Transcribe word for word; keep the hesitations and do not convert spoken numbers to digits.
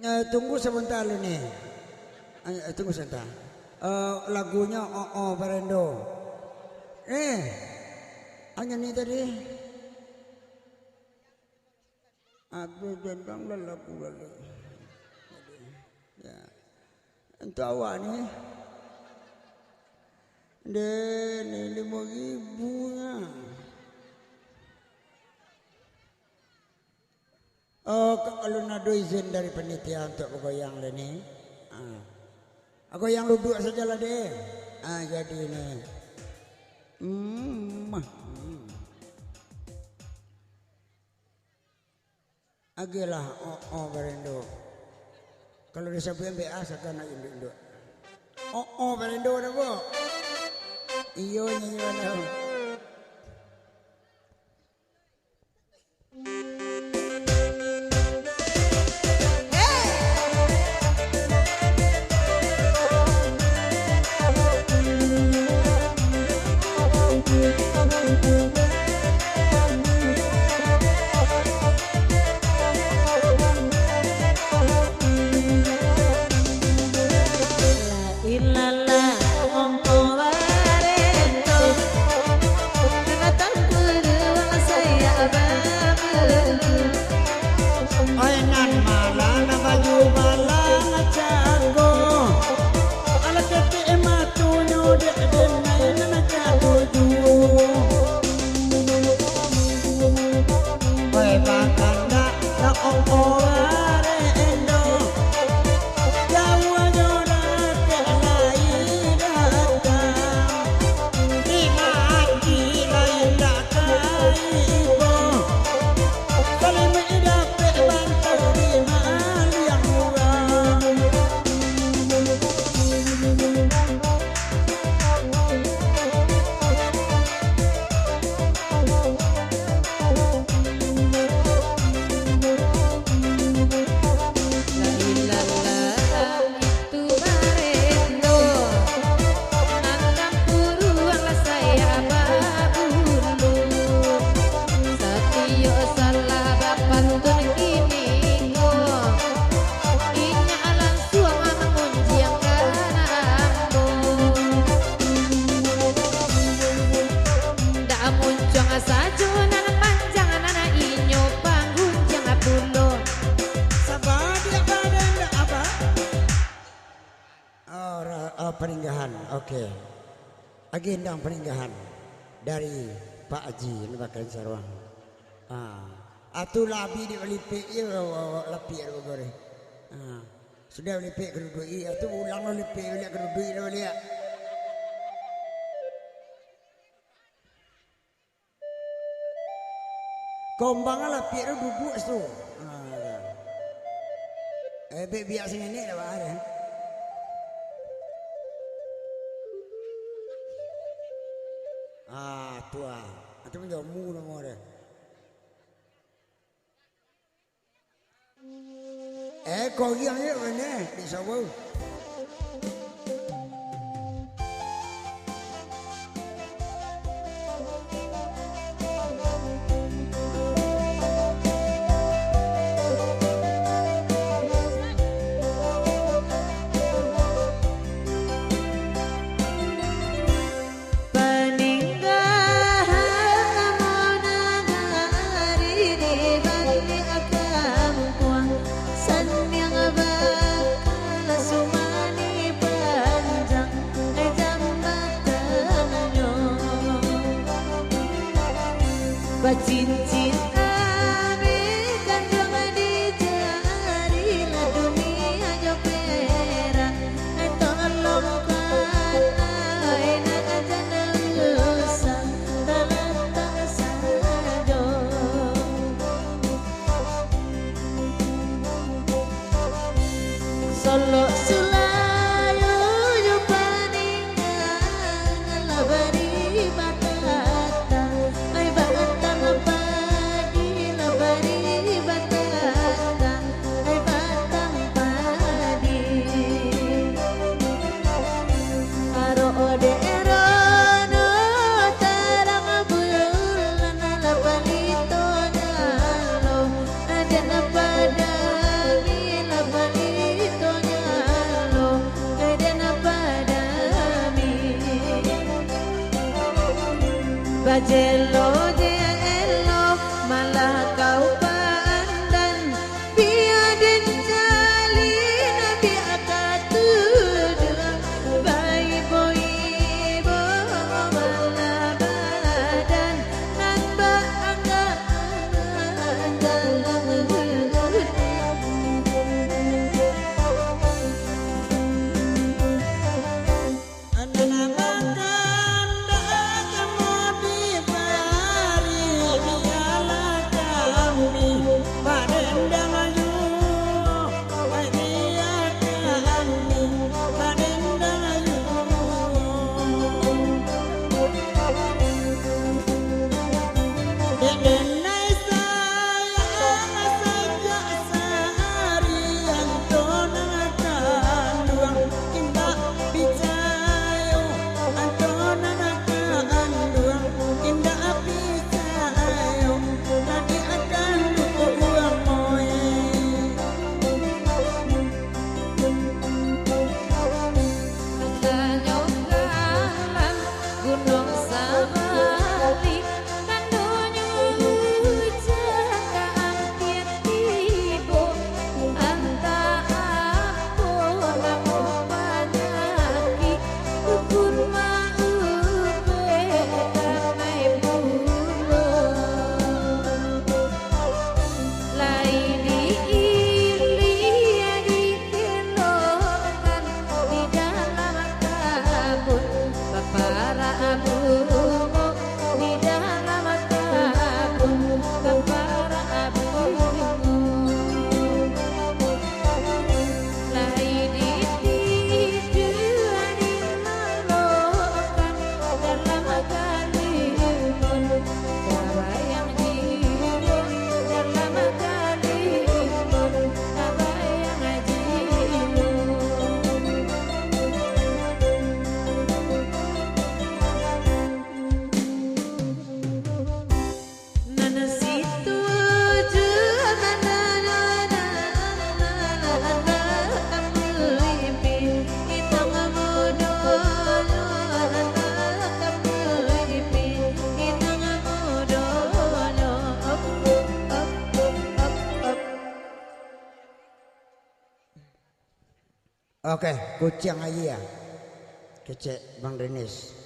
Eh, tunggu sabanta lu ni. Eh, tunggu sabanta. Eh, lagunyo Oo Barendo. Eh, anyo ni tadi. Abih dendang lah lagu lalu. Ya. Untuk awak ni. Deh, ni limo ribu nya. Oh, ka-, alun ado izin dari panitia untuk bagoyang lai ni. Ah. Goyang luduak sajolah deh. Ah, jadi ni. Hmm, mah. Hmm. Agiahlah, Oo Barendo. Kalau disabuik ambek ah, sagan nak induak-induak. Oo Barendo dah, Bu. Iyo, nyanyi mana? Ilalah, ompo barendo, nan tampuru wang sayak babulu. Oi, nan malang, nan baju malang, cako. Alah ketek matonyo, dek denai nan katuju. Oi, bakandak, lah ompo barendo. Jauahnyo dakek lai datang, di mati lai indak ka ibo. Salimuik dapek bantu di maliang urang. La ilaha. Tu barendo, nan tampuru wang sayak babulu. Satiok salah bapantun kini ko, inyo lansuang mangunjiang ka ambo. Ndak muncuang sajo nan panjang, nan inyo panggunjiang pulo. Sabadiak badan ndak apa? Oh, ra-, oh, paninggahan. Oke. Agendang paninggahan dari Pak Haji ni pakai saruang. Ah. Atu labi di lipik je, lapiak di bagoreh. Ah. Sudah lipik ka duduak, atu ulang lo lipik baliak ka duduak lo baliak. Kombang lah, piak tu duduak situ. Ah, ya. Eh, bek biak sini ni lah, Pak, eh. Ah, tu ah. Itu pun jamu nama dia. Eh, kau yang ni mana? Di Sabah. Paninggahan amun nagari di baliak kampuang, saniang bakal sumani panjang jambatannyo. Bacincin abih kanduang di jari, lah dunia jo perak. Tolong pandai nan jan usah talatak sajo. Solok sulayo jo paninggalan lah bari batata. Ai batang padi lah bari batata. Hai batang padi. Arok dek rono tarang bulan, lah palito jalo, aden padami lah palito. Jelo je elo, malah kau pandan. Bia den jalin, bia ka tuduah. Baibo-ibo malah badan, nan baangga-angga. Nan bakandak modi bari, bialah kami badendang juo, bialah kami badendang juo. Dek denai sayang sajak sahari, anto nan kanduang indak picayo, anto nan kanduang indak picayo, nan di akan dukuang moe. Katanyo kalam gunung sabali, tandonyo ujan ka ampiang tibo. Antah apo namo panyakik, dukun maubek damai pulo. Lai diilia dikelokan di dalam kabun, baparak bungo di dalam kabun, baparak bungo. Lai ditiduan di malokan dalam kalimun, tabayang jiwa dalam kalimun, tabayang jiwa. Nan satuju mananyo nan mimpi, inang mudo nan mimpi, inang mudo. Oke, kuciang aia. Kecek Bang Denis.